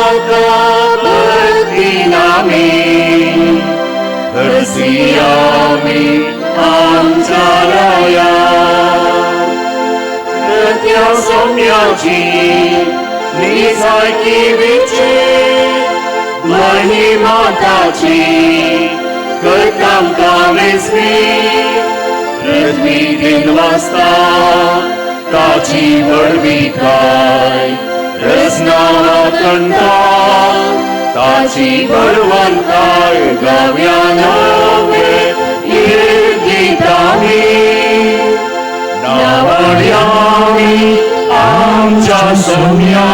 ताका भक्तीनामी हरसियामी आमच्या राया त्या सोम्याची निसारकी विचे महिमा ताची करतामकां विसवी पृथ्वी दिन वासता ताची व्हडविकाय रसना कंठा ताची बळवंताय गाव्या नवे गीतामी नावड्यामी आमच्या सोम्या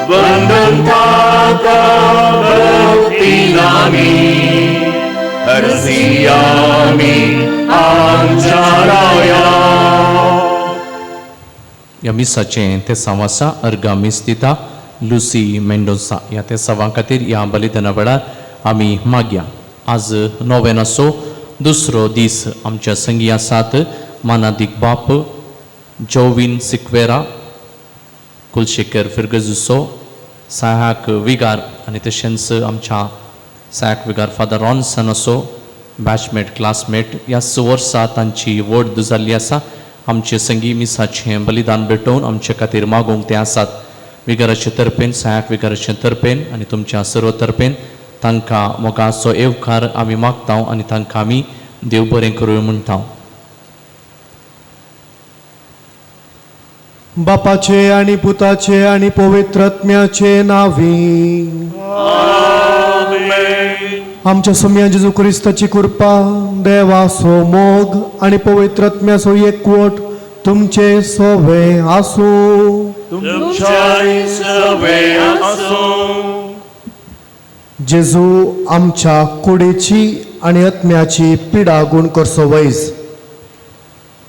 वंदन ताका भक्तीनामी हरसियामी आमच्या राया. ह्या मिसाचें तेसांव आसा अर्गा मीस दिता लुसी मेंडोन्सा. ह्या तेसांवां खातीर ह्या बलिदाना वेळार आमी मागया. आज नोवेनाचो दुसरो दीस. आमच्या संगी आसात मानादीक बाप जोवीन सिक्वेरा, कुलशेखर फिर्गजुसो, सहायक विगार आनी तशेंच आमच्या सहायक विगार फादर रॉन्सन असो बॅचमेट क्लासमेट. ह्याच वर्सा तांची व्हड जाल्ली आसा. आमचे संगी मिसाचें बलिदान भेटोवन आमचे खातीर मागूंक ते आसात. विगाराचे तर्फेन, सहायक विगाराचे तर्फेन आनी तुमच्या सर्व तर्फेन तांकां मोगाचो येवकार आमी मागता आनी तांकां आमी देव बरें करूं म्हणटा. बापाचे आनी पुताचे आनी पवित्र आत्म्याचे नावी आमच्या सोम्या जेजू क्रिस्ताची कृपा, देवाचो मोग आनी पवित्र आत्म्याचो एकवट तुमचे सोवे आसूं. तुमच्याय सवे आसूं. जेजू आमच्या कुडीची आनी आत्म्याची पिडा गुण करचो वैज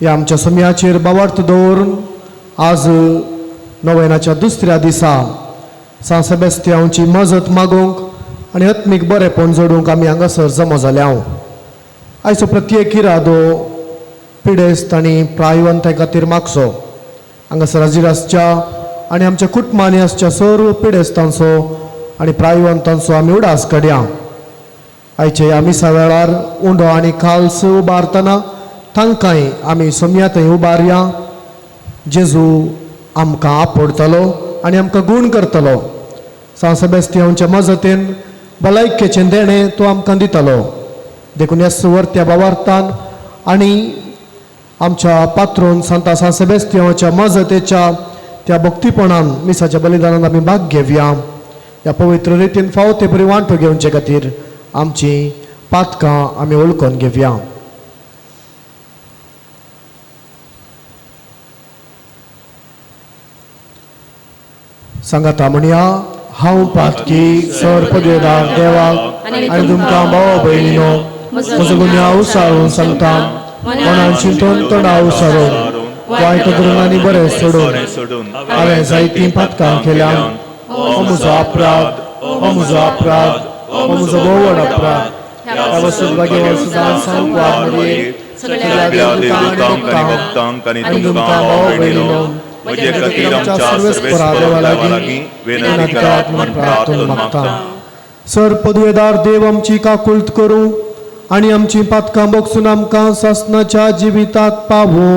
ह्या आमच्या सोम्याचेर बावार्थ दवरून आज नोवेनाच्या दुसऱ्या दिसा सांत सेबेस्तियांवची मजत मागूंक आनी आत्मीक बरेपण जोडूंक आमी हांगासर जमा जाल्या. आयचो प्रत्येक इरादो पिडेस्त आनी प्रायवंतां खातीर मागचो. हांगासर हाजीर आसच्या आनी आमच्या कुटुंबांनी आसच्या सर्व पिडेस्तांचो आनी प्रायवंतांचो आमी उडास काडया. आयचे ह्या मिसा वेळार उंडो आनी काल्स उबारतना तांकांय आमी सोम्या थंय उबारया. जेजू आमकां आपोडटलो आनी आमकां गूण करतलो. सांत सेबेस्तियांवच्या मजतीन भलायकेचें देणें तो आमकां दितलो. देखून ह्या सुवर्त्या बावार्थान आनी आमच्या पात्रोन सांता सांत सेबेस्तियांवच्या मजतेच्या त्या भक्तीपणान मिसाच्या बलिदानान आमी भाग घेवया. ह्या पवित्र रितीन फावो ते बरी वांटो घेवचे खातीर आमची पातकां आमी वळखून घेवया. सांगाता म्हणया, हांव पातकी सर पदवेदार देवाक आनी तुमकां भाव भयणीनो म्हजो गुन्यांव सारून सांगता. मनान चिंतून तोंडा सारून वायट करून आनी बरें सोडून हांवें जायतीं पातकां केल्या. हो म्हजो अपराध, हो म्हजो अपराध, हो म्हजो भोव व्हड अपराध. ह्या वस्तूत भाग्यवान सुदान सांगवार सगळ्या देवदूतांक आनी भक्तांक आनी तुमकां भाव भयणीनो म्हजे खातीर आमच्या सर्वेस्परा देवा लागीं विनंती करात म्हूण प्रार्थना मागता. सर पदवेदार देव आमची काकुळट करूं आनी आमची पातकां बगसून आमकां सासनाच्या जिवितात पावो.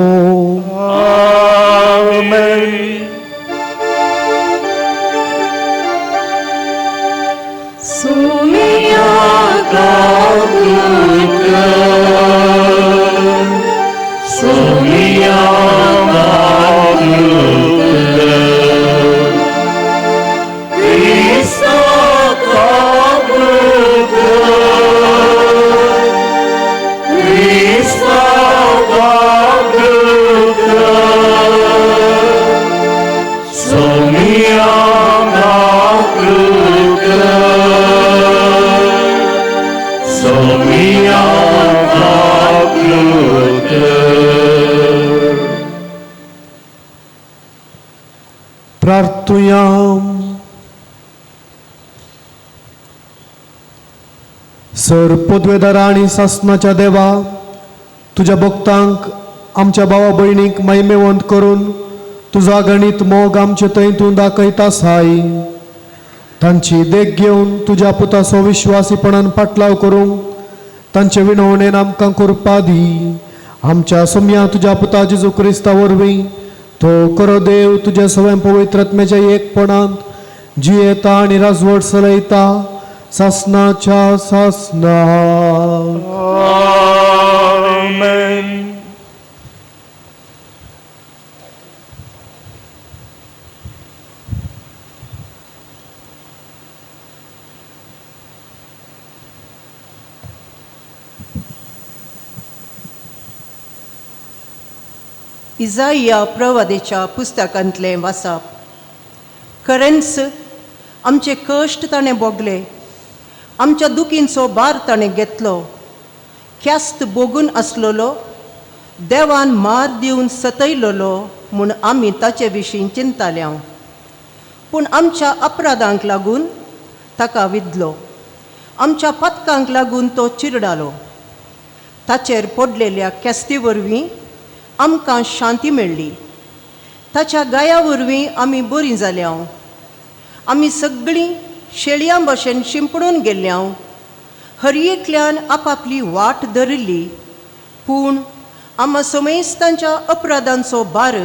आमेन. सुमिया काकुळट सुमिया काकुळट क्रिस्ता काकुळट क्रिस्ता काकुळट सुमिया काकुळट सुमिया काकुळट. प्रार्थुया. सर पदवेदारा आनी सासनाच्या देवा, तुज्या भक्तांक आमच्या भावा भयणीक महिमेवंत करून तुजो अगणीत मोग आमचे थंय तूं दाखयता साय. तांची देख घेवन तुज्या पुताचो विश्वासीपणान पाटलाव करूंक तांचे विनवणेन आमकां कृपा दी. आमच्या सोम्या तुज्या पुता जेजू क्रिस्ता वरवीं तो करो देव तुज्या सवय पवित्र आत्म्याच्या एकपणांत जियेता आनी राजवट चलयता सासनाच्या सासना. आमेन. इजाइया प्रवादेच्या पुस्तकांतलें वाचप. खरेंच आमचे कश्ट ताणें भोगले, आमच्या दुखींचो भार ताणें घेतलो. ख्यास्त भोगून आसलेलो, देवान मार दिवन सतयलेलो म्हूण आमी ताचे विशीं चिंताले. पूण आमच्या अपराधांक लागून ताका विदलो, आमच्या पातकांक लागून तो चिरडालो. ताचेर पडलेल्या ख्यास्ती वरवीं आमकां शांती मेळ्ळी. ताच्या गाया वरवीं आमी बरीं जाल्या. आमी सगळीं शेळयां भशेन शिंपडून गेल्ल्या. हर एकल्यान आपापली वाट धरिल्ली, पूण आमा समेस्तांच्या अपराधांचो भार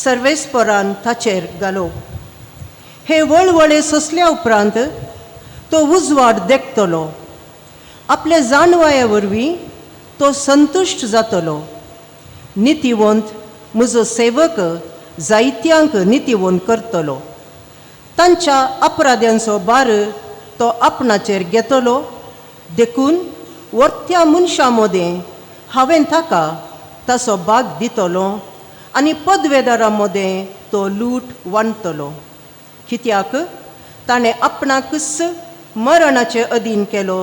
सर्वेस्परान ताचेर घालो. हे वळवळे सोंसल्या उपरांत तो उजवाड देखतलो. आपल्या जाणवाये वरवीं तो संतुश्ट जातलो. नितीवंत म्हजो सेवक जायत्यांक नितीवंत करतलो. तांच्या अपराध्यांचो भार तो आपणाचेर घेतलो. देखून वर्त्या मनशां मदें हांवें ताका ताचो भाग दितलो आनी पदवेदारां मदें तो लूट वांटतलो. कित्याक ताणें आपणाकच मरणाचे अधीन केलो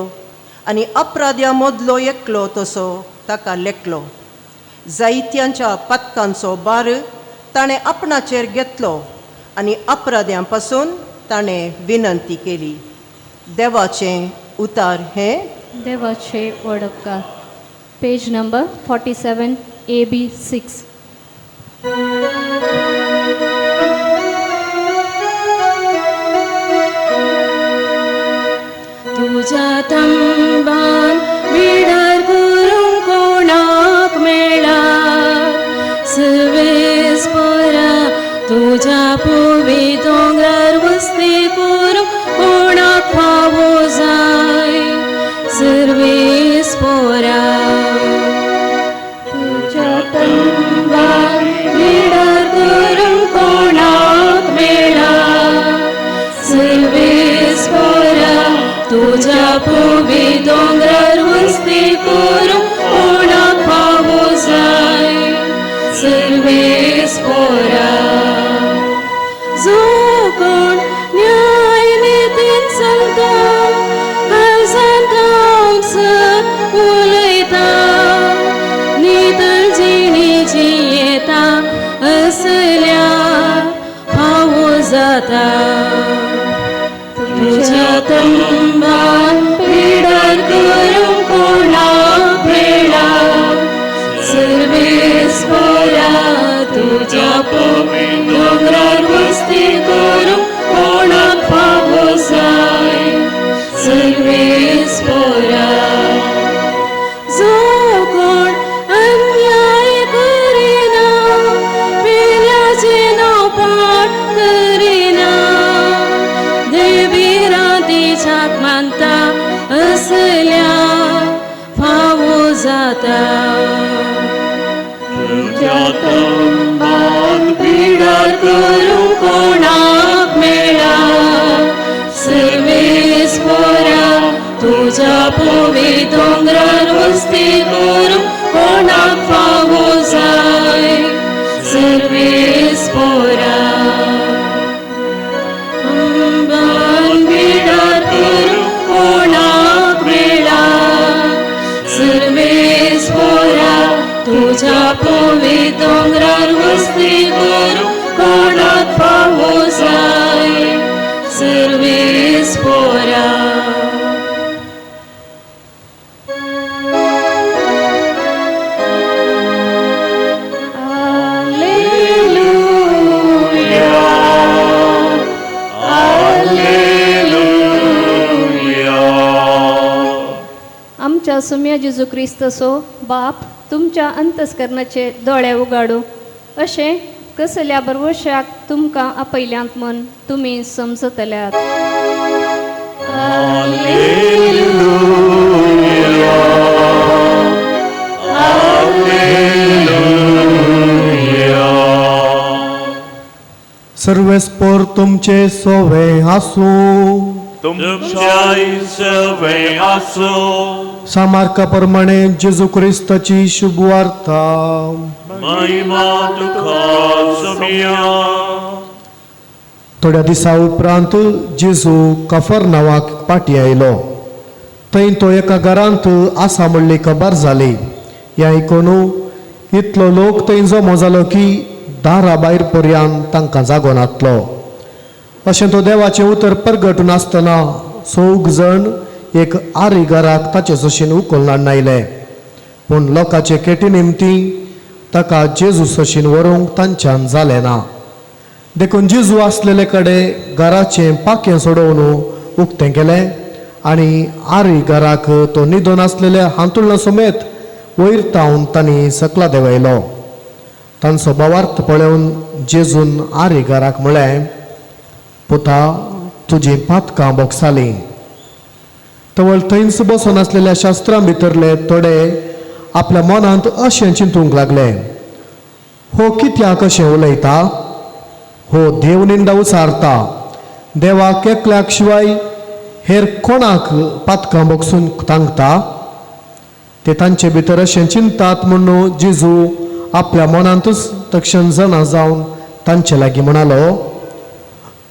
आनी अपराध्यां मदलो एकलो तसो ताका लेखलो. जायत्यांच्या पातकांचो भार ताणें आपणाचेर घेतलो आनी अपराध्यां पासून ताणें विनंती केली. देवाचें उतार हें. देवाचे वडपकार. Page number 47 AB 6. तुझ्या तंबान बिडार करूंक कोणाक मेळा सर्वेस पोरा. तुझ्या पुवी दोंगरार वस्ती करूंक कोणाक फावो जाय सर्वेस पोरा. तुझ्या तंबान बिडार करूंक कोणाक मेळा सर्वेस पोरा. तुझ्या पुवी दोंगरार वस्ती करूंक कोणाक फावो जाय सर्वेस पोरा. जो कोण न्याय नितीन चलता काळजांत उलयता नितळ जिणी जियेता असल्या फावो जाता. तुझ्या तंबान पिडार करूंक कोणाक मेळा सर्वेस पोरा. तुझ्या पोवी दोंगरार वस्ती करूंक कोणाक फावो जाय सर्वेस पोरा. जो कोण अन्याय करिना पेल्याचें नांव पाठ करिना देवीरातीच्याक मानता असल्या फावो जाता. तुझ्या तंबान पिडार करूंक कोणाक मेळा सर्वेस पोरा. तुझ्या पोवी दोंगरार वस्ती करूंक कोणाक फावो जाय सर्वेस पोरा. अंबान बिडार करूंक कोणाक मेळा सर्वेस पोरा. तुझ्या पोवी दोंगरार वस्ती करूंक कोणाक फावो जाय सर्वेस पोरा. Alleluia. आमच्या सुम्या जेजू क्रिस्तसो बाप तुमच्या अंतस्करणाचे दोळे उगाडू अशें कसल्या बरवशाक तुमकां आपयल्यांत म्हूण तुमी समजतल्यात. सर्वेस्पोर तुमचे सोवे आसूं. तुमच्या सवे आसूं. सामार्का प्रमाणे जेजू क्रिस्ताची शुभवार्ता. महिमा तुका सोमिया. थोड्या दिसा उपरांत जेजू कफरनावाक पाटी आयलो. थंय तो एका घरांत आसा म्हणली खबर जाली. ह्या आयकून इतलो लोक थंय जमो जालो की दारा भायर पर्यान तांकां जागो नातलो. अशें तो देवाचें उतर परगटून आसतना चौग जाण एक आरी घराक ताचे सशीन उखलून आयले. पूण लोकांचे केटी निमती ताका जेजू सशीन व्हरूंक तांच्यान जालें ना. देखून जेजू आसलेले कडेन घराचें पाखें सोडोवन उक्तें केलें आनी आरी घराक तो न्हिदून आसलेल्या हांतुळणा समेत वयर तावन तांणी सकला देंवयलो. तांचो भावार्थ पळोवन जेजून आरी घराक म्हळें, पुता तुजीं पातकां बोगसालीं. तवळ थंयच बसून आसलेल्या शास्त्रां भितरले थोडे आपल्या मनांत अशें चिंतूंक लागले, हो कित्याक अशें उलयता? हो देवनिंदा उचारता. देवाक एकल्याक शिवाय हेर कोणाक पातकां बोगसून तांकता? ते तांचे भितर अशें चिंतात म्हूण जेजू आपल्या मनांतूच तक्षण जाणा जावन तांचे लागीं म्हणालो,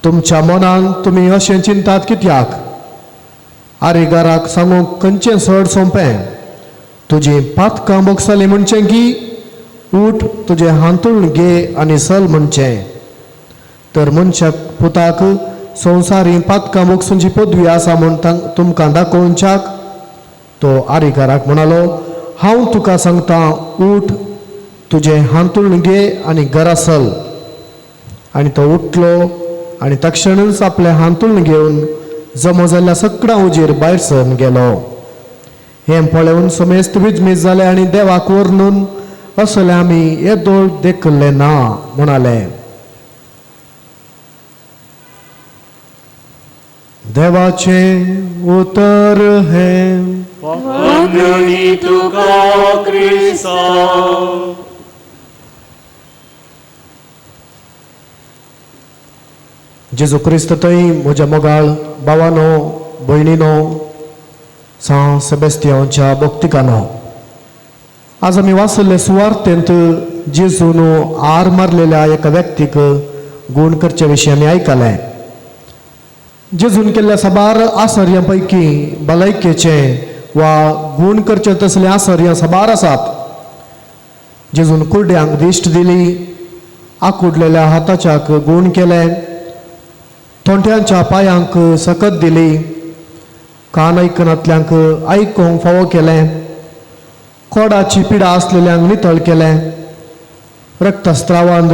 तुमच्या मनान तुमी अशें चिंतात कित्याक? आरे घराक सांगूंक खंयचें चड सोंपें, तुजीं पातकां बोगसालीं म्हणचें की उठ तुजें हांतूण घे आनी चल म्हणचें? तर मनशाक पुताक संवसारी पातकां बोगसूंची पदवी आसा म्हूण तुमकां दाखोवच्याक तो आरीकाराक म्हणालो, हांव तुका सांगता, उठ तुजें हांतूण घे आनी घरा चल. आनी तो उठलो आनी तक्षणच आपलें हांतूण घेवन जमो जाल्ल्या सगळ्या उजेर भायर सरून गेलो. हें पळोवन समेस्त विजमीत जाले आनी देवाक वर्णून असले आमी येदोळ देखले ना म्हणाले. देवाचें उतर हें. वागणी तुका क्रिस्ता. जेजू क्रिस्त थंय म्हज्या मोगाळ भावानो भयणीनो सां सेबेस्तियांच्या भक्तिकानो, आज आमी वाचल्ले सुवार्तेंत जेजून आर मारलेल्या एका व्यक्तीक गूण करचे विशीं आमी आयकलें. जेजून केल्ल्या साबार आसर्यां पैकी भलायकेचें वा गूण करचे तसले आसर्यां साबार आसात. जेजून कुर्ड्यांक दिश्ट दिली, आकुडलेल्या हाताच्याक गूण केलें, तोंट्यांच्या पांयांक सकत दिली, कान आयकनातल्यांक आयकूंक फावो केलें, कोडाची पिडा आसलेल्यांक नितळ केलें, रक्तस्त्रावान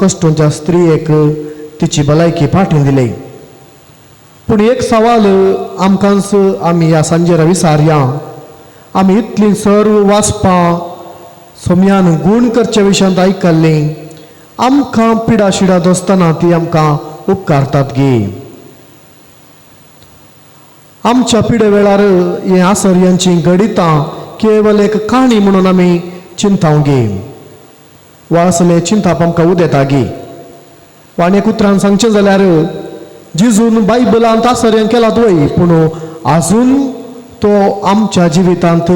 कश्टोंच्या स्त्रियेक तिची भलायकी फाटीं दिली. पूण एक सवाल आमकांच आमी ह्या सांजेर विसारया, आमी इतलीं सर्व वाचपां सोम्यान गूण करचे विशयांत आयकल्लीं, आमकां पिडा शिडा दोसतना ती आमकां उपकारतात गी? आमच्या पिडे वेळार हे आसर्यांची घडितां केवल एक काणी म्हणून आमी चिंतावं गी वा असले चिंताप आमकां उदेता गी? वा आनी एक उतरान सांगचें जाल्यार जेजून बायबलांत आसर्यां केलात वय, पूण आजून तो आमच्या जिवितांत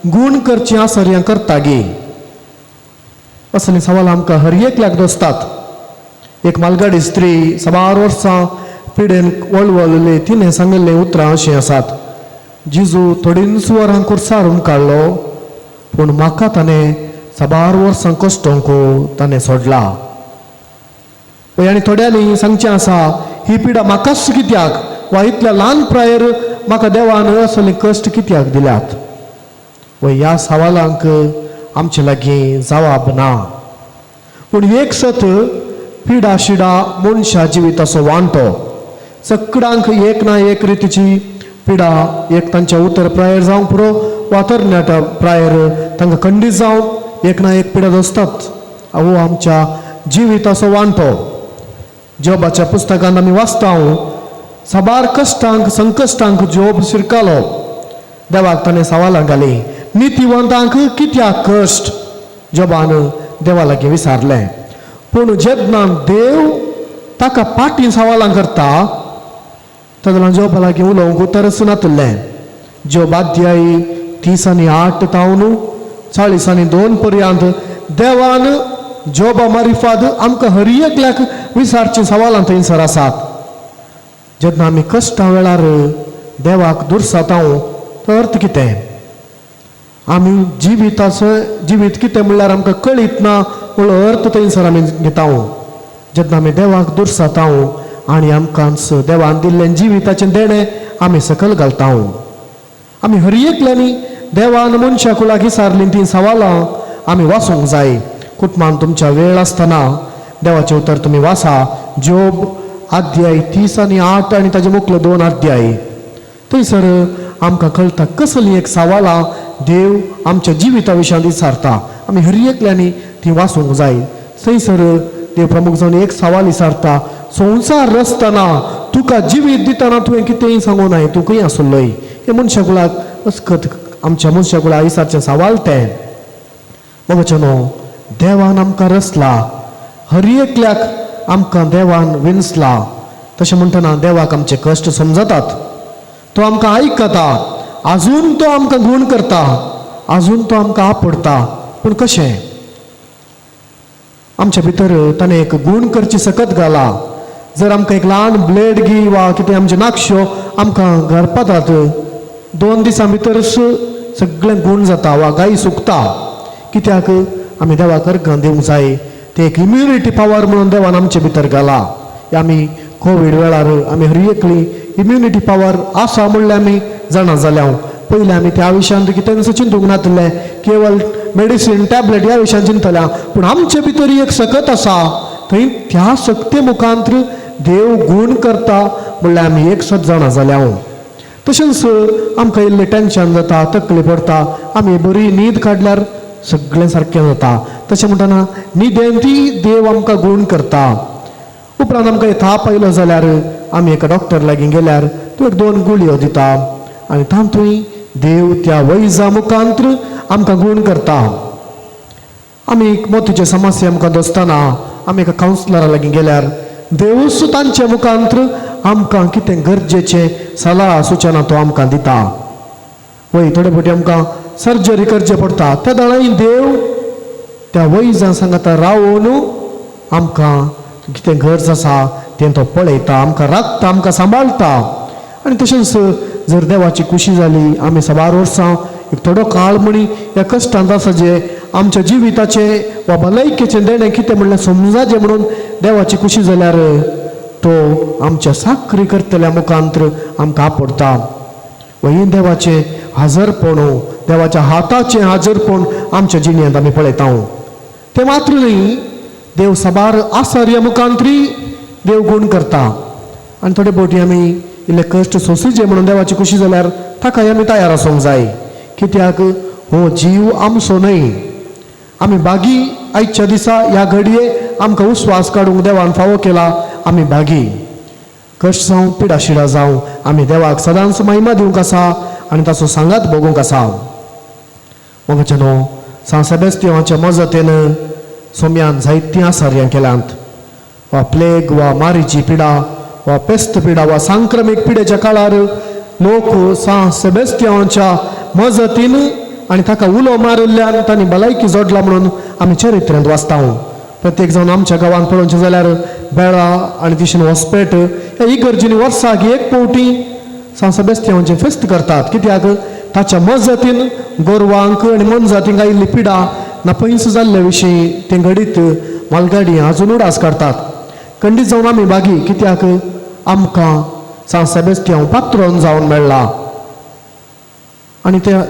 गूण करचीं आसर्यां करता गी? असलीं सवाल आमकां हर एकल्याक दोसतात. एक मालगाडी स्त्री साबार वर्सां पिडेन वळवळिल्ली, तिणें सांगिल्लीं उतरां अशीं आसात, जेजू थोडींच वरां कुर्सार काडलो पूण म्हाका ताणें साबार वर्सां कश्टोंक ताणें सोडला. आनी थोड्यांनी सांगचें आसा, ही पिडा म्हाकाच कित्याक वा इतल्या ल्हान प्रायेर म्हाका देवान असले कश्ट कित्याक दिल्यात? व ह्या सवालांक आमचे लागीं जवाब ना. पूण एक सत, पिडा शिडा मनशा जिविताचो वांटो. सगळ्यांक एक ना एक रितीची पिडा एक तांच्या उतर प्रायेर जावंक पुरो वा तरणाट्या प्रायर तांकां खंडीत जावन एक ना एक पिडा दसतात. हो आमच्या जिविताचो वांटो. जोबाच्या पुस्तकांत आमी वाचता साबार कश्टांक संकश्टांक जोब शिरकालो. देवाक ताणें सवालां घालीं, नितीवंतांक कित्याक कश्ट? जोबान देवा लागीं विचारलें. पूण जेन्ना देव ताका पाटी सवालां करता तेन्ना जोबा लागीं उलोवंक उतरच नातलें. जोब अध्याय 38 तावन 42 पर्यंत देवान जोबा मारिफाद आमकां हर एकल्याक विचारचीं सवालां थंयसर आसात. जेन्ना आमी कश्टां वेळार देवाक दुर्साता तो अर्थ कितें? आमी जिविताचो जिवीत कितें म्हणल्यार आमकां कळीत ना म्हणलो अर्थ थंयसर आमी घेता. जेन्ना आमी देवाक दुर्साता आनी आमकां देवान दिल्लें जिविताचें देणें आमी सकयल घालता. आमी हर एकल्यांनी देवान मनशाक लागीं सारलीं तीं सवालां आमी वाचूंक जाय. कुटुंबान तुमच्या वेळ आसतना देवाचें उतर तुमी वाचा. जोब अध्याय 38 आनी ताजे मुखले 2 अध्याय. थंयसर आमकां कळटा कसली एक सवालां देव आमच्या जिविता विशयांत विचारता. आमी हर एकल्यांनी ती वाचूंक जाय. थंयसर देव प्रमुख जावन एक सवाल विचारता, संवसार रचतना तुका जिवीत दितना तुवें कितेंय सांगूं नाय, तूं खंय आसलोय? हें मनशा कुळाक अस्कत आमच्या मनशा कुळाक विचारचें सवाल तें. मोगाच्यानो, देवान आमकां रचला, हर एकल्याक आमकां देवान विंचला. तशें म्हणटना देवाक आमचे कश्ट समजतात, तो आमकां आयकता, आजून तो आमकां गूण करता, आजून तो आमकां आपडता. पूण कशें? आमच्या भितर ताणें एक गूण करची सकत घाला. जर आमकां एक ल्हान ब्लेड गी वा कितें आमचे नाकश्यो आमकां घरपातात, 2 दिसां भितर सगळें गूण जाता वा गाय सुकता. कित्याक? आमी देवाक अर्गां दिवंक जाय. ते एक इम्युनिटी पावर म्हणून देवान आमचे भितर घाला. आमी कोवीड वेळार आमी हर एकली इम्युनिटी पावर आसा म्हणल्यार आमी जाणा जाल्या. पयलीं आमी त्या विशयांत कितेंच चिंतूंक नातलें, केवल मेडिसीन टॅबलेट ह्या विशयान चिंतल्या. पूण आमचे भितर एक सकत आसा, थंय त्या सक्ते मुखांत देव गूण करता म्हणल्यार आमी एक सत जाणा जाल्या. तशेंच आमकां इल्लें टेंशन जाता, तकली पडटा, आमी बरी न्हीद काडल्यार सगळें सारकें जाता. तशें म्हणटना न्हिदेंत देव आमकां गूण करता. उपरांत आमकां थाप आयलो जाल्यार आमी एका डॉक्टर लागीं गेल्यार तो एक 2 गुळयो दिता आनी तातूंय देव त्या वैजा मुखांत आमकां गूण करता. आमी मोतीचे समस्या आमकां दसतना आमी एका कावन्सिलरा लागीं गेल्यार देवूच तांचे मुखांत आमकां कितें गरजेचें सलाह सुचना तो आमकां दिता. वय थोडे फावटी आमकां सर्जरी करचें पडटा, त्या दाळांनी देव त्या वैजां सांगता रावून आमकां कितें गरज आसा तें तो पळयता, आमकां राखता, आमकां सांबाळटा. आनी तशेंच जर देवाची खुशी जाली आमी साबार वर्सां एक थोडो काळ म्हणी ह्या कश्टांत आसा जे आमच्या जिविताचें वा भलायकेचें देणें कितें म्हणल्यार समजाचें म्हणून देवाची खुशी जाल्यार तो आमच्या साकरी करतल्या मुखांत आमकां आपडटा. वही देवाचें हाजरपण, देवाच्या हाताचें हाजरपण आमच्या जिणेंत आमी पळयता. तें मात्र न्ही, देव साबार आसार्य मुखांतरी देव गूण करता. आनी थोडे फावटी आमी इल्ले कश्ट सोंसूचे म्हणून देवाची खुशी जाल्यार ताकाय आमी तयार आसूंक जाय. कित्याक हो जीव आमचो न्हय. आमी बागी आयच्या दिसा ह्या घडये आमकां उस्वास काडूंक देवान फावो केला, आमी बागी कश्ट जावं पिडाशिडा जावं आमी देवाक सदांच महिमा दिवंक आसा आनी ताचो सांगात भोगूंक आसा. मोगाच्यानो, सांत सेबेस्तियांवाच्या मजतीन सोम्यान जायतीं आसार्यां केल्यांत. वा प्लेग वा मारीची पिडा वा पेस्त पिडा वा सांक्रमीक पिडेच्या काळार लोक सांत सेबेस्तियांवाच्या मजतीन आनी ताका उलो मारिल्ल्यान तांणी भलायकी जोडला म्हणून आमी चरित्र्यांत वाचता. प्रत्येक जावन आमच्या गांवांत पळोवचें जाल्यार बेळा आनी तिशेन हॉस्पेट ह्या इगर्जींनी वर्साक एक फावटी सांत सेबेस्तियांवाचें फेस्त करतात. कित्याक? ताच्या मजतीन गोरवांक आनी मोनजातींक आयिल्ली पिडा ना पयस जाल्ले विशीं तें घडीत मालगाडी आजून उडास काडटात. खंडीत जावन आमी बागी, कित्याक आमकां सांत सेबेस्तियांव पात्रोन जावन मेळ्ळा आनी त्या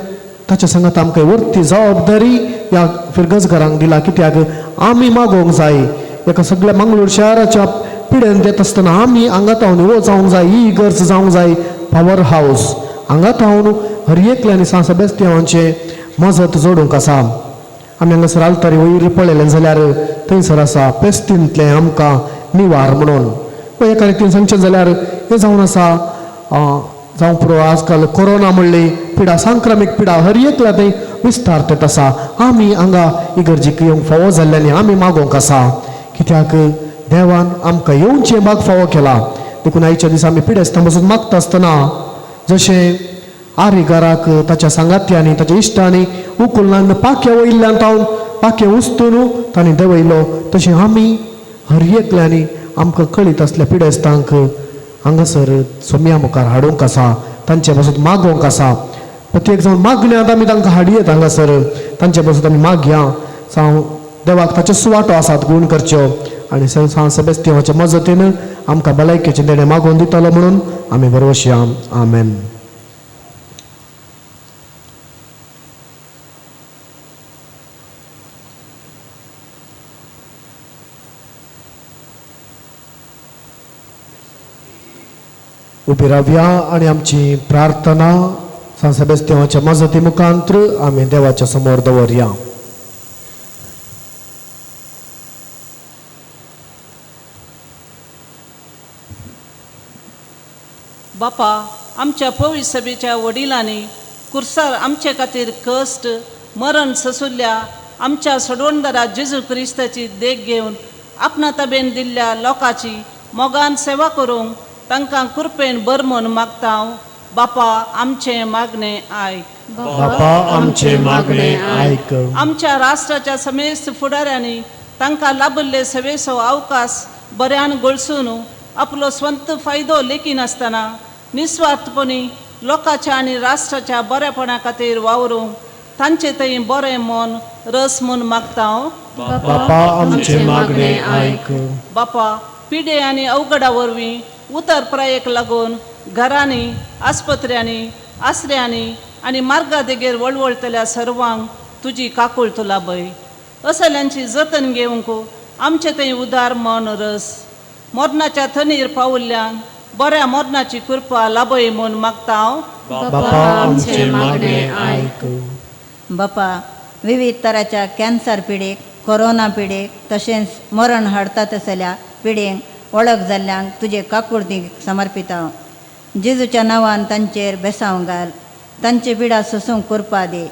ताच्या सांगात आमकां वर्ती जबाबदारी ह्या फिरगजघरांक दिला. कित्याक आमी मागोवंक जाय. एका सगळ्या मंगळूर शहराच्या पिडेन येता आसतना आमी हांगा तावन वो जावंक जाय, ही इगर्ज जावंक जाय पावर हावस. हांगा तावन हर एकल्यानी सांत सेबेस्तियांवाचें मजत जोडूंक आसा. आमी हांगासर आल्तारी वयर पळयलें जाल्यार थंयसर आसा पेस्तींतलें आमकां निवार म्हणून. एका रितीन सांगचें जाल्यार हें जावन आसा जावं पुरो आजकाल कोरोना म्हणली पिडा, संक्रमीक पिडा हर एकल्या थंय विस्तारतात आसा. आमी हांगा इगर्जीक येवंक फावो जाल्ल्यानी आमी मागोवंक आसा, कित्याक देवान आमकां येवचें भाग फावो केला. देखून आयच्या दिसा आमी पिडेस्तां बसून मागता आसतना जशें आरिगाराक ताच्या सांगात्यांनी ताच्या इश्टांनी उकुल्ल्यान पाख्या वयल्यान तावन पाखें उस्तून तांणी देंवयलो, तशें आमी हर एकल्यांनी आमकां कळीत आसल्या पिडेस्तांक हांगासर सोम्या मुखार हाडूंक आसा, तांचे पासून मागोवंक आसा. प्रत्येक जावन मागण्यांत आमी तांकां हाडयेत हांगासर, तांचे पासून आमी मागया जावं देवाक ताच्यो सुवातो आसात गूण करच्यो आनी सांत सेबेस्तियांवाच्या मजतीन आमकां भलायकेचें देणें मागोवन दितलो म्हणून आमी भरवशया. आमेन. उबी रावया आनी आमची प्रार्थना सांत सेबेस्तियांवाच्या मजती मुखांत्र आमी देवाच्या समोर दवरया. बापा, आमच्या पवित्र सभेच्या वडिलांनी कुर्सार आमचे खातीर कश्ट मरण सोंशिल्ल्या आमच्या सोडवणदारा जेजू क्रिस्ताची देख घेवन आपणा तबेन दिल्ल्या लोकांची मोगान सेवा करूंक तांकां कृपेन बर म्हूण मागता हांव. बापा, आमचें मागणें आयक. बापा, आमचें मागणें आयक. आमच्या राष्ट्राच्या समेस्त फुडाऱ्यांनी तांकां लाभिल्ले सेवेचो अवकाश बऱ्यान गळसून आपलो स्वंत फायदो लेखिनासतना निस्वार्थपणी लोकांच्या आनी राष्ट्राच्या बऱ्यापणा खातीर वावरूंक तांचे थंय बरें मन रस म्हूण मागता हांव. बापा, आमचें मागणें आयक. बापा, पिडे आनी अवघडा वरवीं उतर प्रायेक लागून घरांनी, आस्पत्र्यांनी, आसऱ्यांनी आनी मार्गा देगेर वळवळतल्या सर्वांक तुजी काकूळत लाभय. असल्यांची जतन घेवंक आमचे थंय उदार मन रस मरणाच्या थनीर पावल्ल्यांक बऱ्या मरणाची कृपा लाभय म्हूण मागता हांव. बापा, आमचें मागणें आयक. बापा, विविध तराच्या कॅन्सर पिडेक, कोरोना पिडेक तशेंच मरण हाडटा तसल्या पिडेंक वळख जाल्ल्यांक तुजे काकुळतीक समर्पिता. जेजूच्या नांवान तांचेर बेसांव घाल, तांचे पिडा सोसूंक कृपा दी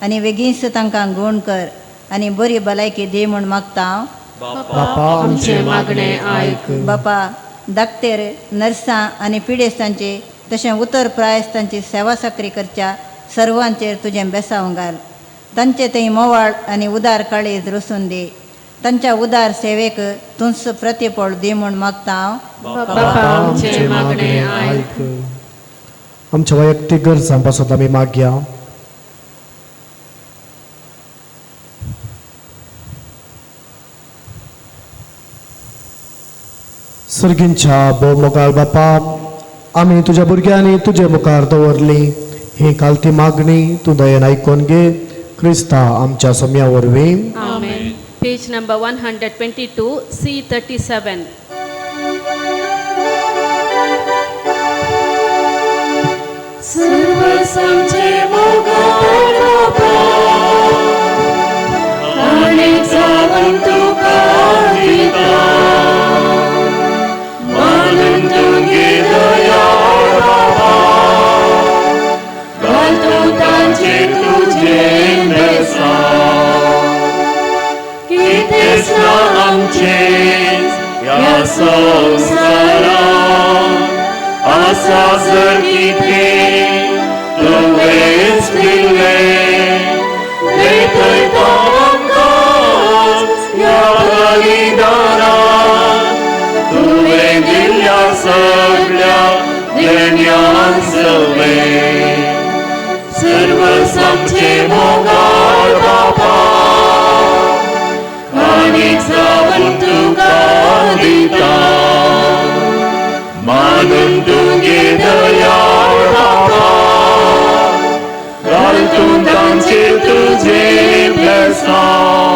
आनी बेगीनच तांकां गूण कर आनी बरी भलायकी दी म्हूण मागता हांव. बापा, आमचें मागणें आयक. बापा, दाक्तेर, नर्सां आनी पिडेस्तांची तशें उतर प्रायस्तांची सेवा साकरी करच्या सर्वांचेर तुजें बेसांव घाल. तांचे थंय मोवाळ आनी उदार काळीज रसून दी. तांच्या उदार सेवेक तूंच प्रतिफळ दी म्हूण मागता हांव. बापा, आमचें मागणें आयक. आमच्या वैयक्तीक गरजां पासत आमी मागया. सर्गींच्या भोव मोगाळ बापा, आमी तुज्या भुरग्यांनी तुजे मुखार दवरली ही कालती मागणी तूं दयेन आयकून घे, क्रिस्ता आमच्या सोम्या वरवीं. आमेन. Page number 122, C37. सर्वसांचे मोगाळ बापा, आनी जावन तुका दिता, मानून तुगे दयाळ बाबा, घालतो तांचे तुजें बेसांव. कितेंच ना आमचेंच ह्या संवसारांत, आसा जर कितें तुवेंच दिल्लें, भेटयता आमकांच ह्या बलिदानान, तुवें दिल्ल्या सगळ्या देण्यान सवें. सर्वसांचे मोगाळ बापा, आनी जावन तुका दिता, मानून तुगे दयाळ बापा, घाल तूं तांचेर तुजें बेसांव.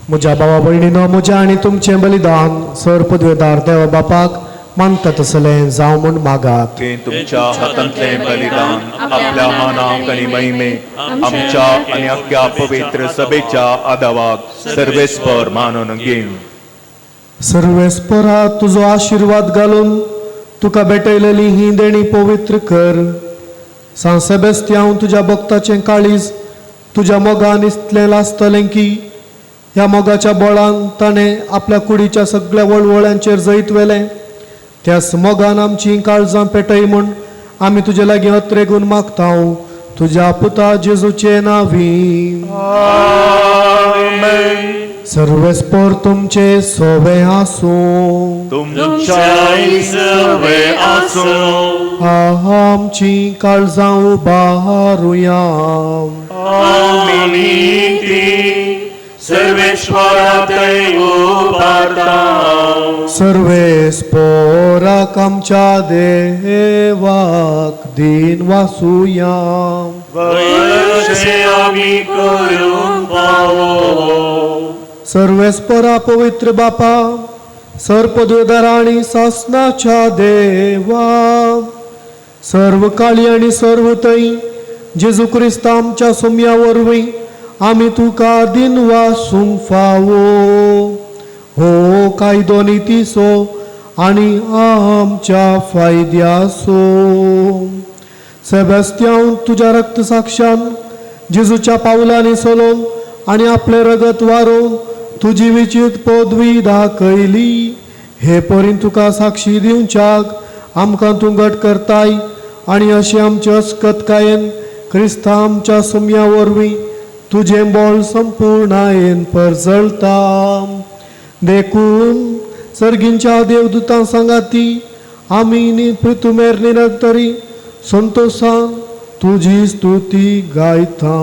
म्हज्या भावा भयणीनो, म्हज्या आनी तुमचें बलिदान सर पदवेदार देवा बापाक मानता तसलें जावं म्हूण मागात. ते तुमच्या हातांतलें बलिदान आपल्या मानाक आनी महिमेक आमच्या आनी अख्ख्या पवित्र सभेच्या आदावाक सर्वेस्पर मानून घेवं. सर्वेस्परा तुजो आशिर्वाद घालून तुका भेटयलेली ही देणी पवित्र कर. सांत सेबेस्त्यांव तुज्या भक्ताचें काळीज तुज्या मोगान इतलें लासतलें की ह्या मोगाच्या बळान ताणें आपल्या कुडीच्या सगळ्या वळवळ्यांचेर जैत व्हेलें. त्याच मोगान आमचीं काळजां पेटय म्हूण आमी तुजे लागीं अत्रेगून मागता, तुज्या पुता जेजूचे नांवी. सर्वेस्पर तुमचे सोवे आसूं. तुमच्याय सवे आसूं. आमची काळजां उबारुया. आमी ती सर्वेश्वरा थंय उबारता. सर्वेस्पोराक आमच्या देवाक दीन वासुया. वयशे आमी करूंक फावो. सर्वेस्परा पवित्र बापा, सर पदवेदारा आनी सासनाच्या देवा, सर्व काळी आनी सर्व थंय जेजू क्रिस्त आमच्या सोम्या वरवीं आमी तुका दिन वासूंक फावो. हो कायदो नितीचो आनी आमच्या फायद्याचो. सेबेस्त्यांव तुज्या रक्त साक्षान जेजूच्या पावलांनी सोलोवन आनी आपलें रगत वारोवन तुजी विचीत पदवी दाखयली. हे परीन तुका साक्षी दिवच्याक आमकां तूं घट करताय आनी अशें आमचे अस्कतकायेन क्रिस्ता आमच्या सोम्या वरवीं तुजें बळ संपूर्णायेन परजळता. देखून सर्गींच्या देवदूतां सांगाती आमी पृथुमेर निरंतरी संतोषान तुजी स्तुती गायता.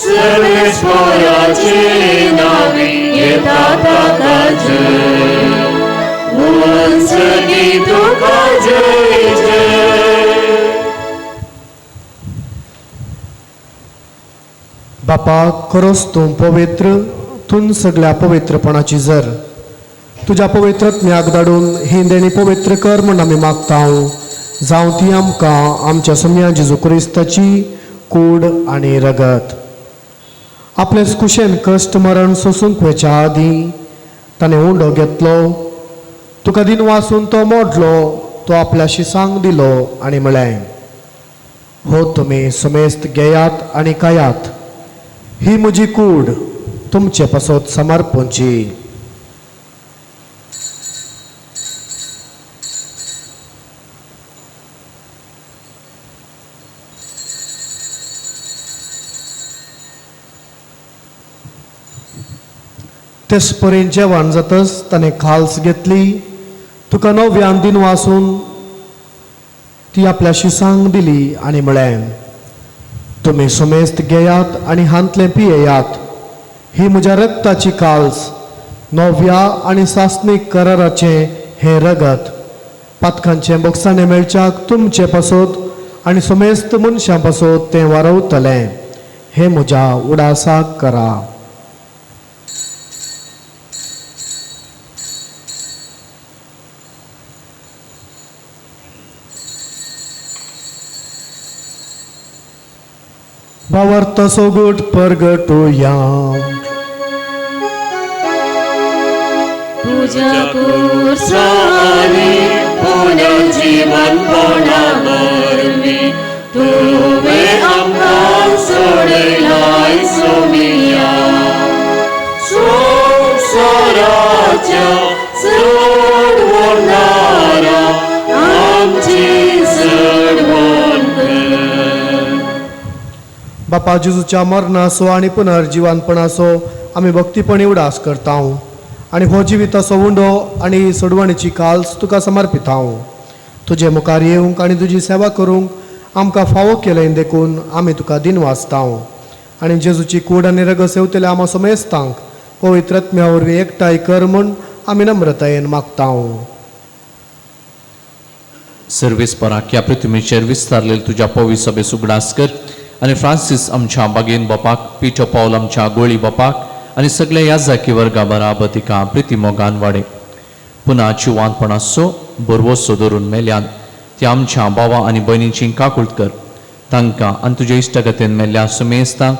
सर्वेश्वराचे नावे येता ताका जय, उंचगी तुका जय जय. बापा, खरोच तूं पवित्र, तूं सगळ्या पवित्रपणाची जर तुज्या पवित्रत्म्याक धाडून ही देणी पवित्र कर म्हूण आमी मागता. जावं ती आमकां आमच्या सोम्या जेजू क्रिस्ताची कूड आनी रगत. आपले कुशेन कश्ट मरण सोसूंक वयच्या आदीं ताणें उंडो घेतलो, तुका दिन वासून तो मोडलो, तो आपल्याशी सांग दिलो आनी म्हळें, हो तुमी समेस्त घेयात आनी खायात, ही म्हजी कूड तुमचे पासत समर्पणची. तेच परेन जेवण जातच ताणें खाल्स घेतली, तुका नव्यान दिन वासून ती आपल्याशी सांग दिली आनी म्हळें, तुमी समेस्त घेयात आनी हांतलें पियेयात, ही म्हज्या रक्ताची काल्स, नव्या आनी सासणीक कराराचें हें रगत, पातकांचें बोगसाणें मेळच्याक तुमचे पासत आनी समेस्त मनशां पासत तें वारवतलें. हें म्हज्या उडासाक करा. भावार्थ सोगूट परगटुया. तुज्या कुर्सानी पुनर्जीवनपणा वरवीं तुवें आमकां सोडयलाय सोमिया. संवसाराच्या चडवणारा आमची चडवण कर. बापा जेजूच्या मरणाचो आनी पुनर्जिवनपणाचो आमी भक्तीपणी उडास करता आनी हो जिविताचो उंडो आनी सोडवणीची काल्स तुका समर्पिता. तुजे मुखार येवंक आनी तुजी सेवा करूंक आमकां फावो केलें देखून आमी तुका दिनवासतांव. आनी जेजूची कूड आनी रगत सेवतल्या आमा समेस्तांक पवित्र आत्म्या वरवीं एकठांय कर म्हूण आमी नम्रतायेन मागतांव. सर्वेस्पराक ह्या पृथ्वीचेर विस्तारलेले तुज्या पवी सभेस उगडास कर आनी फ्रांसीस आमच्या बागेन बापाक, पिटो पावल आमच्या गोळी बापाक आनी सगल्या याजाकी वर्गा बराबर तिका प्रिती मोगान वाडे. पुना जिवानपणाचो बरवसो धरून मेल्यान ती आमच्या बाबा आनी भयणीची काकूळत कर. तांकां आनी तुज्या इश्टागतीन मेल्ल्या सुमेस्तांक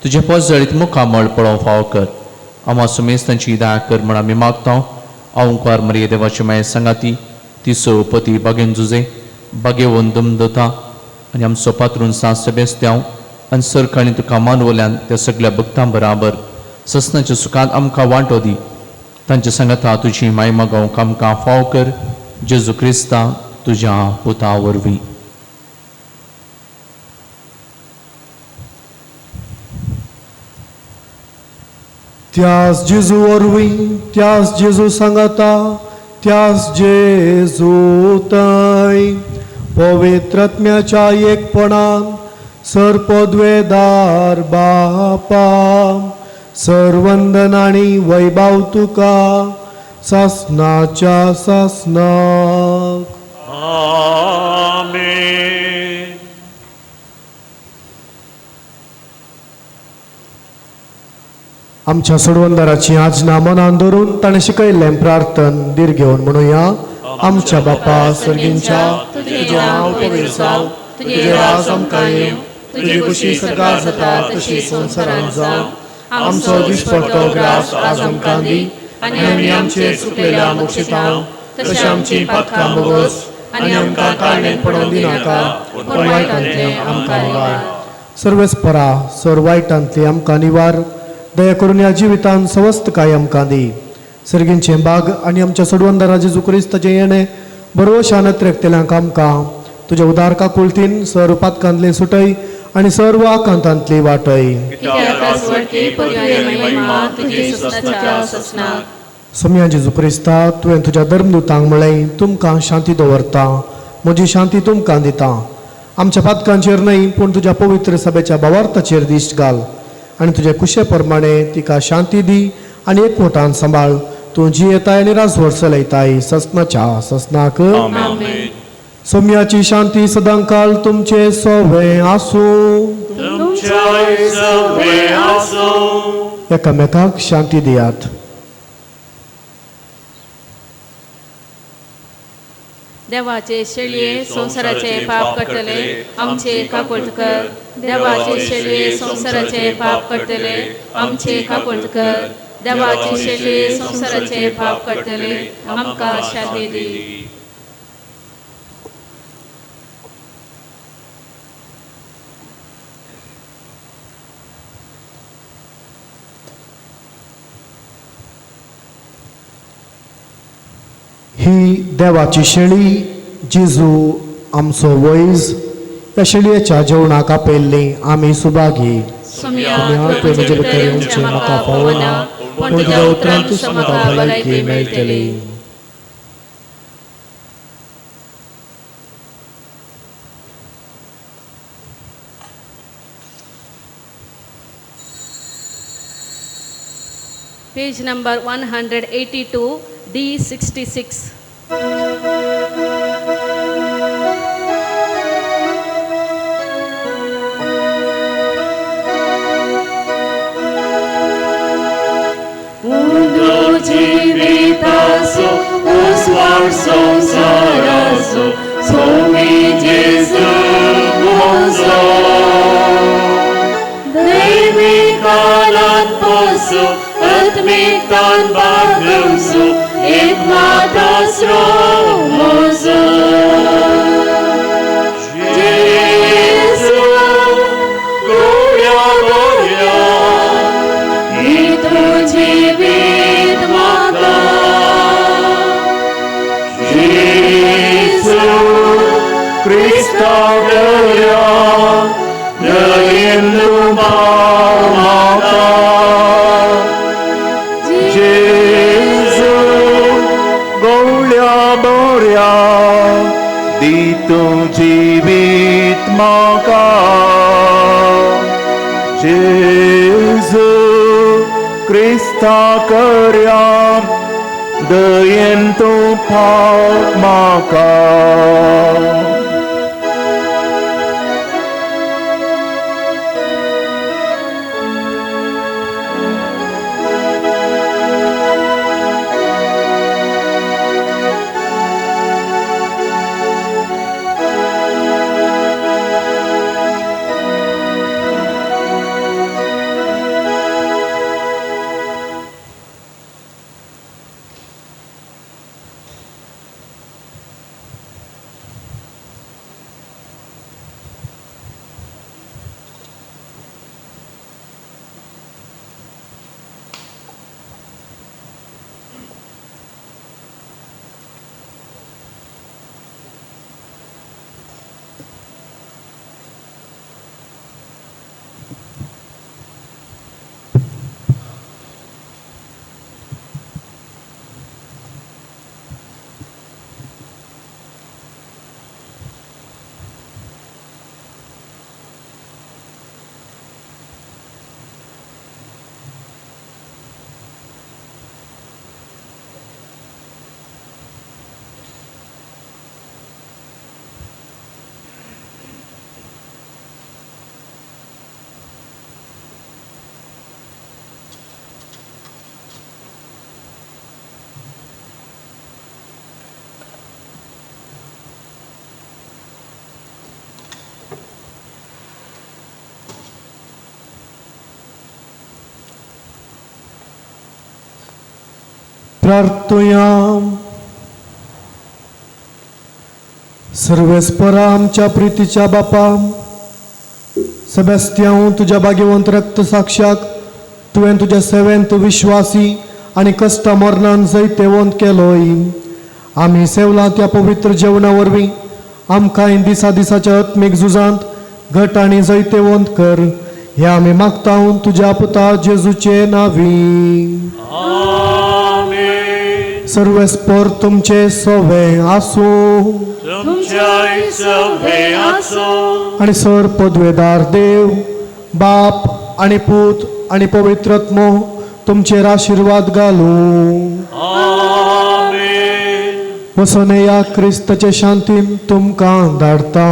तुजें पोजळीत मुखामळ पळोवंक फावो कर. आमा सुमेस्तांची दया कर म्हण आमी मागता. अवंकार मरिये देवाची माये सांगाती तिसो पती बागेन जुजे बागेवन दमदता आनी आमचो पात्रून सांस बेस्त्यांव आनी सरकाळी तुका मानवल्यान त्या सगल्या भक्तां बराबर ससनाच्या सुखांत आमकां वांटो दी. तांचे सांगाता तुजी माय मागोवंक आमकां फाव कर. जेजू क्रिस्ता तुज्या पुता वरवीं. त्यास जेजू वरवीं, त्यास जेजू सांगाता, त्यास जेजू तय पवित्र आत्म्याच्या एकपणान सर्पद्वेदार बापा सर्वंदन आनी वैभाव तुका सासनाच्या सासनाक. आमेन. आमच्या सोडवंदाराची आज्ञा मनान धरून ताणें शिकयल्लें प्रार्थन धीर घेवन म्हणुया. आमच्या बापा सर्गींच्या, तुजें नांव पवित्र जावं, तुजें राज आमकां येवं, तुजी खुशी सर्गार जाता तशी संवसारांत जावं. आमचो दिसपट्टो ग्रास आज आमकां दी आनी आमी आमचेर चुकलेल्या मोक्षितांव तशें आमची पातकां बोगस आनी आमकां कारणेंत पडोवन दिनाका, पूण वायटांतलें आमकां निवार. सर्वेस्परा सर वायटांतली आमकां निवार, दया करून ह्या जिवितान सवस्तकाय आमकां दी. सर्गींचें बाग आनी आमच्या सोडवंदारा जेजू क्रिस्ताचें येणें बरोवशान त्रेकतेल्यांक आमकां तुज्या उदार काकुळतीन सर्व पातकांतली सुटय आनी सर्व आकांतांतली वाटय. सोम्या जेजू क्रिस्ता, तुवें तुज्या धर्मदूतांक म्हळें, तुमकां शांती दवरता, म्हजी शांती तुमकां दिता. आमच्या पातकांचेर न्हय पूण तुज्या पवित्र सभेच्या भावार्थाचेर दिश्ट घाल आनी तुजे कुशे प्रमाणे तिका शांती दी आनी एकवटान सांबाळ. तूं जियेताय आनी राजवट चलयताय ससनाच्या ससनाक. सोम्याची शांती सदांकाळ तुमचे सोवे आसूं. एकामेकाक शांती दियात. देवाचे शेळये संवसाराचे पाप काडटले आमचे काकुळट कर. देवाचे शेळये संवसाराचे पाप काडटले आमचे काकुळट कर. देवाचे शेळये संवसाराचे पाप काडटले आमकां शांती दी. ही देवाची शेळी जेजू आमचो वैज, त्या शेळयेच्या जेवणाक आपयल्ली आमी सुभागी. म्हजे भितर येवचें म्हाका फावना, पूण तुज्या उतरांतूच म्हाका भलायकी मेळटली. Page number 182, D66. Mundo जीवितासो उस्वार संसारासो Somi जेजू मोजो दैवी कालान पोसो आत्मिकतान बागवसो एक मातास्रो मोजो. जेजू गोऱ्या गोऱ्या ही तुझी वीत म्हाका. जेजू क्रिस्ता दर्या दयेन तूं पाव म्हाका. जेजू गोवळ्या बोऱ्या तूं जिवीत म्हाका जेजू क्रिस्ता करया दयेन तूं पाव म्हाका. प्रार्थुया. सर्वेस्परा आमच्या प्रितीच्या बापा सेबेस्त्यांव तुज्या भाग्यवंत रक्त साक्षाक तुवें तुज्या सेवेंत विश्वासी आनी कश्टा मरणान जैतेवंत केलोय. आमी सेवला त्या पवित्र जेवणा वरवीं आमकां दिसा दिसाच्या आत्मीक झुजांत घट आनी जैतेवंत कर हे आमी मागता तुज्या पुता जेजूचे नांवी. सर्वेस्पर तुमचे सोवे आसूं आनी सर पदवेदार देव बाप आनी पूत आनी पवित्र आत्मो तुमचेर आशिर्वाद घालूं. वसोन ह्या क्रिस्ताचे शांतीन तुमकां धाडता.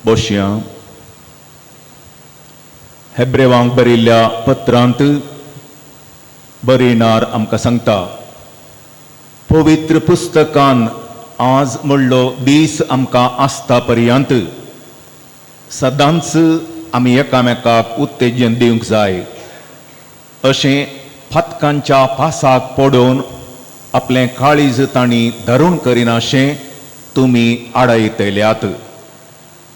बसया. हेब्रेवांक बरयल्ल्या पत्रांत बरयणार आमकां सांगता पवित्र पुस्तकान आज म्हणलो दीस आमकां आसता पर्यंत सदांच आमी एकामेकाक उत्तेजन दिवंक जाय अशें फातकांच्या पासाक पडोवन आपलें काळीज तांणी धरून करिनाशें तुमी आडायतल्यात.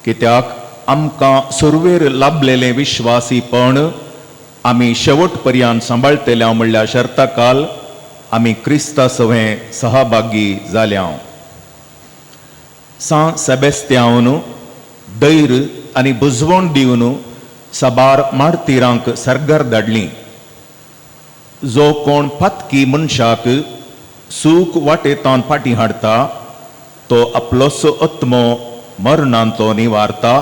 कित्याक आमकां सुरवेर लाभलेलें विश्वासीपण आमी शेवट पर्यंत सांबाळटल्या म्हणल्या शर्ता काल आमी क्रिस्ता सवें सहभागी जाल्या. सां सेबेस्त्यांवन धैर्य आनी बुजवण दिवन साबार मार्तिरांक सर्गार धाडली. जो कोण पातकी मनशाक सूख वाटेतान फाटीं हाडटा तो आपलोसो आत्मो मरणांतलो निवारता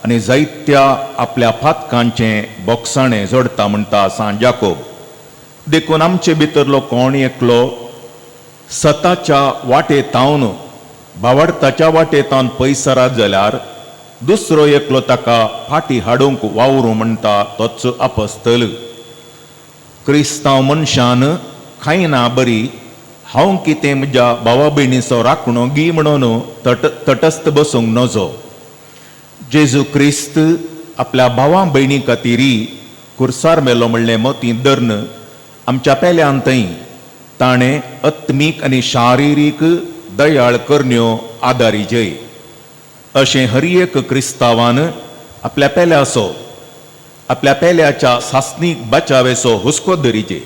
आनी जायत्या आपल्या पातकांचें बोगसाणें जोडटा म्हणटा सांत जाकोब. देखून आमचे भितरलो कोण एकलो सताच्या वाटेतावन भावार्थाच्या वाटेतावन पयसरात जाल्यार दुसरो एकलो ताका फाटी हाडूंक वावरूं म्हणटा तोच अपस्तल. क्रिस्तांव मनशान खायना बरी हांव कितें म्हज्या भावा भयणीचो राखणो गी म्हणून तटस्थ बसूंक नजो. जेजू क्रिस्त आपल्या भावा भयणी खातीर कुर्सार मेलो म्हणलें मतीं धरून आमच्या पेल्यान थंय ताणें आत्मीक आनी शारिरीक दयाळ करण्यो आदारी जय. अशें हर एक क्रिस्तांवान आपल्या पेल्याचो आपल्या पेल्याच्या सासणीक बचावेचो हुस्को धरीचे.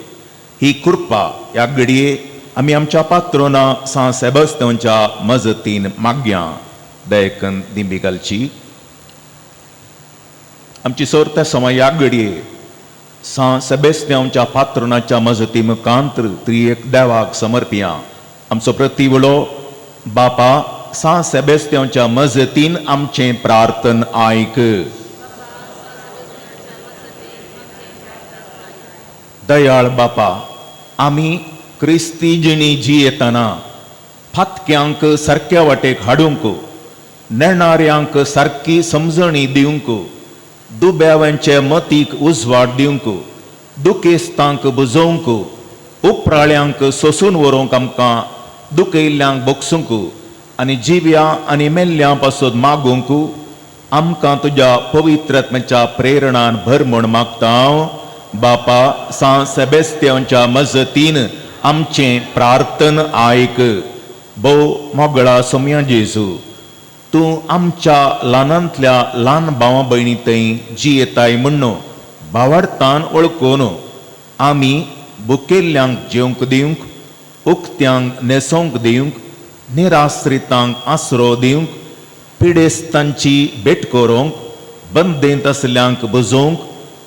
ही कृपा ह्या घडये आमी आमच्या पात्रोना सांत सेबास्त्यांवच्या मजतीन मागया. दयकन दिंबी घालची. आमची सोर्त समय ह्या घडये सां सेबेस्त्यांवच्या पात्रणाच्या मजती मुखांत त्रिएक देवाक समर्पिया. आमचो प्रतिवळो बापा सां सेबेस्त्यांवच्या मजतीन आमचें प्रार्थन आयक. दयाळ बापा, आमी क्रिस्ती जिणी जियेतना फातक्यांक सारक्या वाटेक हाडूंक, नेणाऱ्यांक सारकी समजणी दिवंक, दुब्यावांचे मतीक उजवाड दिवंक, दुखेस्तांक बुजोवंक, उपराळ्यांक सोसून व्हरूंक, आमकां दुखयल्ल्यांक बोगसूंक आनी जिव्या आनी मेल्ल्यां पासून मागूंक आमकां तुज्या पवित्रत्म्याच्या प्रेरणान भर म्हूण मागता हांव. बापा सां सेबेस्त्यांवच्या मजतीन आमचें प्रार्थन आयक. भोव मोगळा सोम्या जेजू, तूं आमच्या ल्हानांतल्या ल्हान भावा भयणी थंय जियेताय म्हण्ण भावार्थान वळखून आमी भुकेल्ल्यांक जेवंक दिवंक, उक्त्यांक न्हेसोवंक दिवंक, निराश्रितांक आसरो दिवंक, पिडेस्तांची भेट करूंक, बंदेंत आसल्यांक बुजोवंक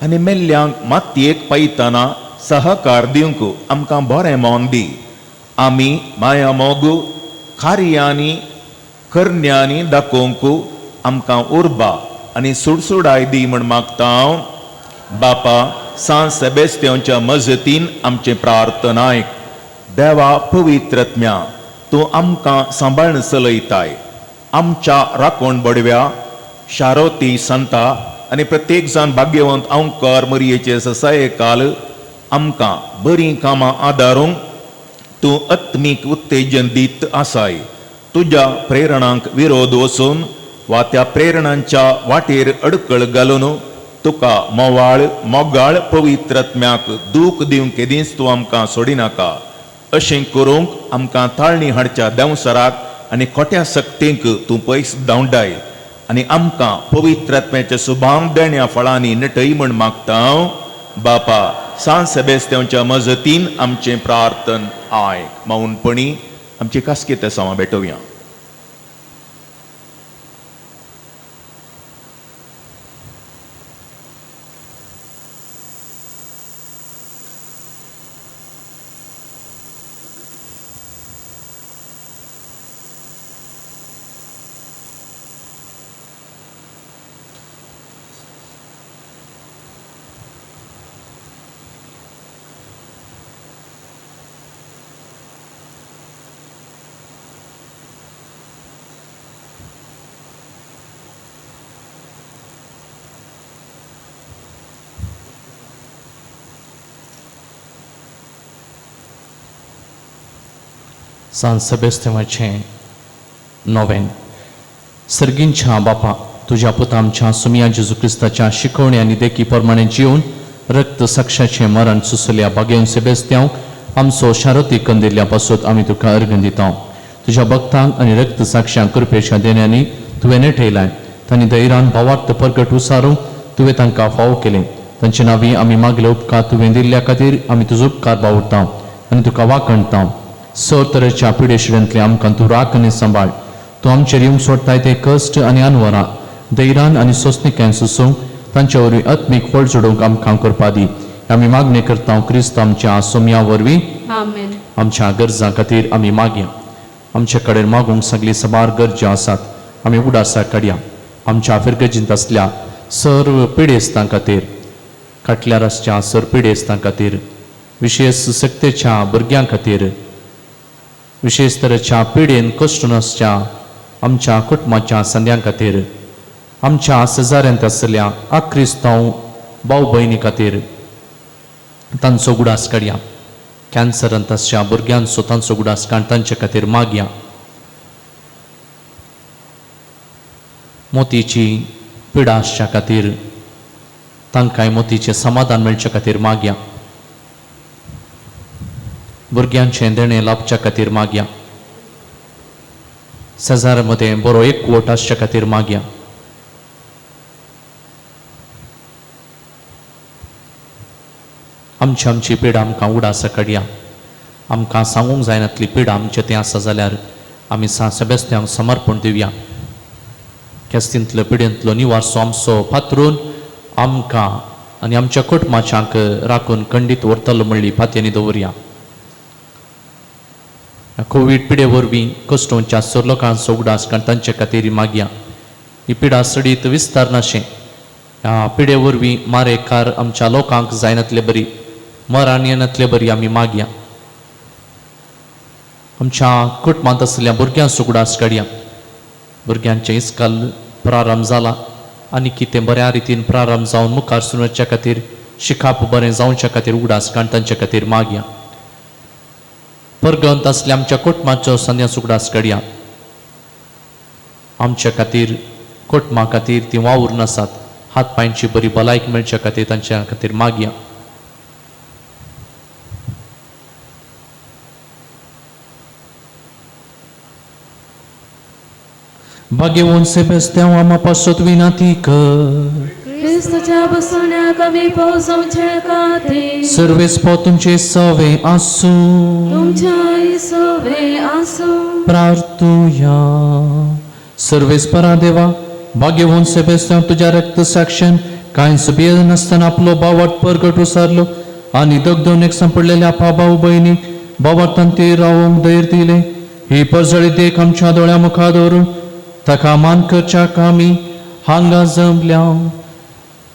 आनी मेल्ल्यांक मातयेक पायतना सहकार दिवंक आमकां बरें मन दी. आमी माया मोग कार्यांनी करण्यांनी दाखोवंक आमकां उर्बा आनी सुडसुडाय दी म्हूण मागता हांव. बापा सां सेबेस्त्यांवच्या मजतीन आमचें प्रार्थना आयक. देवा पवित्रत्म्या, तूं आमकां सांबाळून चलयताय. आमच्या राखण बडव्या शारोती संता आनी प्रत्येक जाण भाग्यवंत अंकार मरयेचे ससाये काल आमकां बरीं कामां आदारूंक तूं आत्मीक उत्तेजन दीत आसाय. तुज्या प्रेरणांक विरोध वचून वा त्या प्रेरणांच्या वाटेर अडकळ घालून तुका मोवाळ मोगाळ पवित्रत्म्याक दूख दिवंक केदींच तूं आमकां सोडिनाका. अशें करूंक आमकां ताळणी हाडच्या देंवसराक आनी खोट्या सक्तींक तूं पयस धांवडाय आनी आमकां पवित्रत्म्याच्या सुभाव देण्या फळांनी नटय म्हूण मागता हांव. बापा सां सेबेस्त्यांवच्या मजतीन आमचें प्रार्थन आयक. मौनपणी आमची खासगी तेसांवां भेटोवया. सांत सेबेस्त्यांवाचें नोवेन. सर्गींच्या बापा, तुज्या पुता आमच्या सुमिया जेजू क्रिस्ताच्या शिकवणी आनी देखी प्रमाणे जिवन रक्त साक्षाचें मरण सुसल्या भाग्यवन सेबेस्त्यांव आमचो शारती कंदिल्ल्या पासत आमी तुका अर्गण दिता. तुज्या भक्तांक आनी रक्त साक्षांक कृपेच्या देण्यांनी तुवें नेटयलाय. तांणी धैर्यान भावार्थ परगट उसारूंक तुवें तांकां फावो केलें. तांचे नांवी आमी मागले उपकार तुवें दिल्ल्या खातीर आमी तुजो उपकार बावडटा आनी तुका वाखणटा. सर तरेच्या पिडेशिड्यांतले आमकां तूं राख आनी सांबाळ. तूं आमचेर येवंक सोडटाय ते कश्ट आनी अनवरां धैर्यान आनी सोंसणिकायेन सोसूंक तांचे वरवीं आत्मीक फळ जोडूंक आमकां करपा दी. आमी मागणी करता क्रिस्त आमच्या सोम्या वरवीं. आमेन. आमच्या गरजां खातीर आमी मागया. आमचे कडेन मागूंक सगळीं साबार गरज्यो आसात. आमी उडासाक काडया. आमच्या फिरगजींत आसल्या सर्व पिडेस्तां खातीर, खाटल्यार आसच्या सर पिडेस्तां खातीर, विशेश सक्तेच्या भुरग्यां खातीर, विशेश तरेच्या पिडेन कश्टून आसच्या आमच्या कुटुंबाच्या संद्यां खातीर, आमच्या शेजाऱ्यांत आसल्या आक्रिस्तांव भाव भयणी खातीर तांचो गुडास काडया. कॅन्सरांत आसच्या भुरग्यांचो तांचो गुडास काड तांचे खातीर मागया. मोतीची पिडा आसच्या खातीर तांकांय मोतीचें समाधान मेळचे खातीर मागया. भुरग्यांचें देणें लाभच्या खातीर मागया. शेजाऱ्यां मदें बरो एकवट आसच्या खातीर मागया. आमची आमची पिडा आमकां उडासा काडया. आमकां सांगूंक जायनातली पिडा आमचे तें आसा जाल्यार आमी सांत सेबेस्त्यांक समर्पण दिवया. केस्तींतलो पिडेंतलो निवारसो आमचो पात्रून आमकां आनी आमच्या कुटुंबाच्यांक राखून खंडीत व्हरतलो म्हणली फातयांनी दवरया. कोवीड पिडे वरवीं कश्टोंच्या सर लोकांचो उगडास कारण तांचे खातीर मागया. ही पिडा सडीत विस्तार नाशें ह्या पिडे वरवीं मारेकार आमच्या लोकांक जायनातले बरी मरण येनातले बरी आमी मागया. आमच्या कुटुंबांत आशिल्ल्या भुरग्यांचो उगडास काडया. भुरग्यांचें इस्काल प्रारंभ जाला आनी कितें बऱ्या रितीन प्रारंभ जावन मुखार सुनच्या खातीर शिकाप बरें जावच्या खातीर उगडास काड तांचे खातीर मागया. परगंत आसल्या आमच्या कुटुंबाचो संन्यास उगडास काडया. आमच्या खातीर कुटुंबा खातीर ती वावुरून आसात हात पांयची बरी भलायकी मेळच्या खातीर तांच्या खातीर मागया. भाग्यवंत सेबेस्त्यांव आमा पासत विनंती कर. क्रिस्तच्या बसवण्याक आमी पावसाचे खातीर सर्वेस्पो तुमचे सवे आसूं. तुमच्या सवे आसूं. प्रार्थुया. सर्वेस्परा देवा भाग्यवंत सेबेस्त्यांव तुज्या रक्त साक्षान कांयच भियेनासतना नासतना आपलो बावट परगट उसारलो आनी दगदोन एक सांपडलेल्या भाव भयणीक बावटान ते रावंक धैर्य दिलें. ही परजळी देख आमच्या दोळ्या मुखार दवरून ताका मान करच्याक आमी हांगा जमल्या.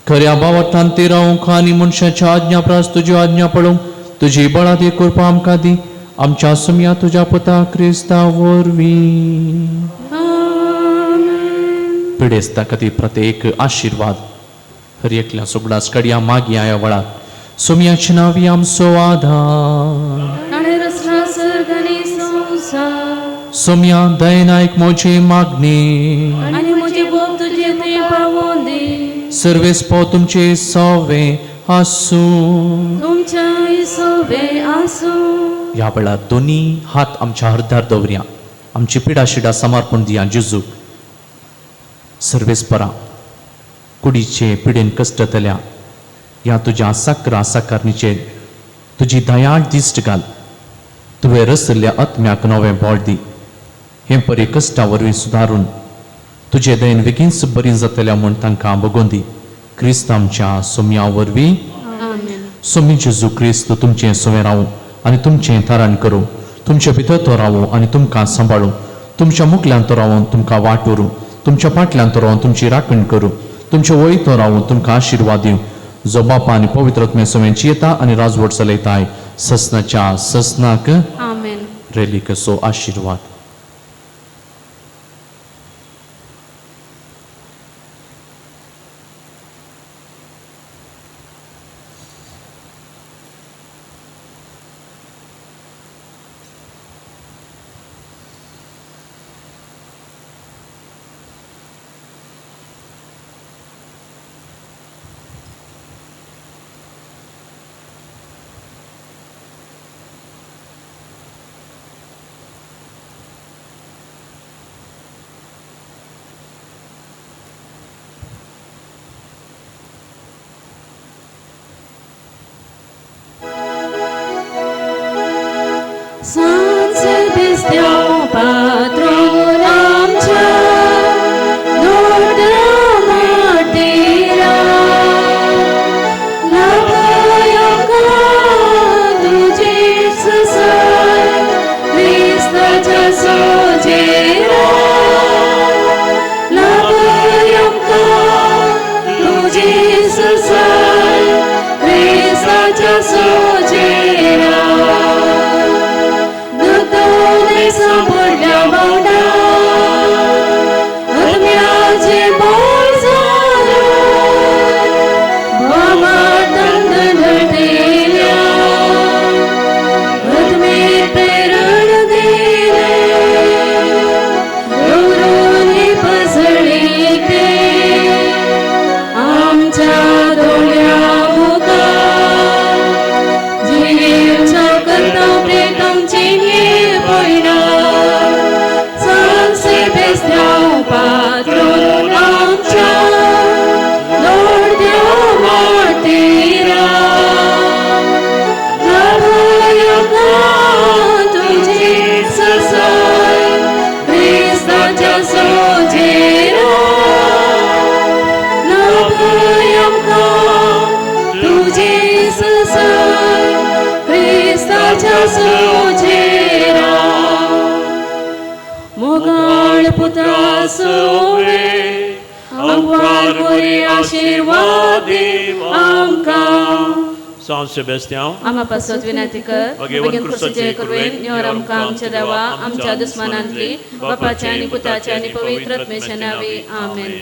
खऱ्या बावटान ती रावंक आनी मनशाच्या आज्ञा प्रास तुज्यो आज्ञा पळोवंक तुजी बळादी कृपा आमकां दी. आमच्या सुमया तुज्या पुता क्रिस्ता वरवीं. पिडेस्ता खातीर प्रत्येक आशिर्वाद हर एकल्या उगडास काडया मागया ह्या वेळार. सुमयाचे नांवी आमचो आधार. सोम्या दयनायक म्हजी मागणी आनी म्हजी बोब तुजे थंय पावोवन दी. सर्वेस्पो तुमचे सवे आसूं. तुमच्या सवे आसूं. ह्या वेळार दोनी हात आमच्या हरदार दवरया. आमची पिडा शिडा समर्पण दिया जेजूक. सर्वेस्परा कुडीचे पिडेन कश्टतल्या ह्या तुज्या साकरा साकारणीचेर तुजी दयाळ दिश्ट घाल. तुवें रसल्ल्या आत्म्याक नवें बळ दी. हें परी कश्टा वरवीं सुदारून तुजे दयेन बेगीनच बरी जातल्या म्हूण तांकां बगोवन दी. क्रिस्त आमच्या सोम्या वरवीं. सोमी जेजू क्रिस्त तुमचें सोवें रावूं आनी तुमचें तारण करूं. तुमचे भितर तो रावूं आनी तुमकां सांबाळूं. तुमच्या मुखल्यान तो रावून तुमकां वाट व्हरूं. तुमच्या फाटल्यान तो रावून तुमची राखण करूं. तुमचे वळी तो रावून तुमकां आशिर्वाद दिवं. जो बापा आनी पवित्र आत्म्या सवेंची येता आनी राजवट चलयताय ससनाच्या ससनाक. आमेन. रेलिकसो आशिर्वाद. San Sebastián, patrón आमच्या दोड्या माटेरा लाभयोगा तुझे ससाय क्रिस्ताच्या सोजेरा लाभयोगा तुझे ससाय क्रिस्ताच्या सोजेरा. बसय क्रिस्ताच्या सुजेरा मोगाळ पुता सोवे आंकवार बरी आशिर्वाद दी आमकां. सांत सेबेस्त्यांव, आमा पासत विनंती कर. भगेवन क्रुसाचे कृपेन निवर आमकां आमच्या देवा आमच्या दुस्मानांतली, बापाच्या आनी पुताच्या आनी पवित्र आत्म्याच्या नांवी, आमेन.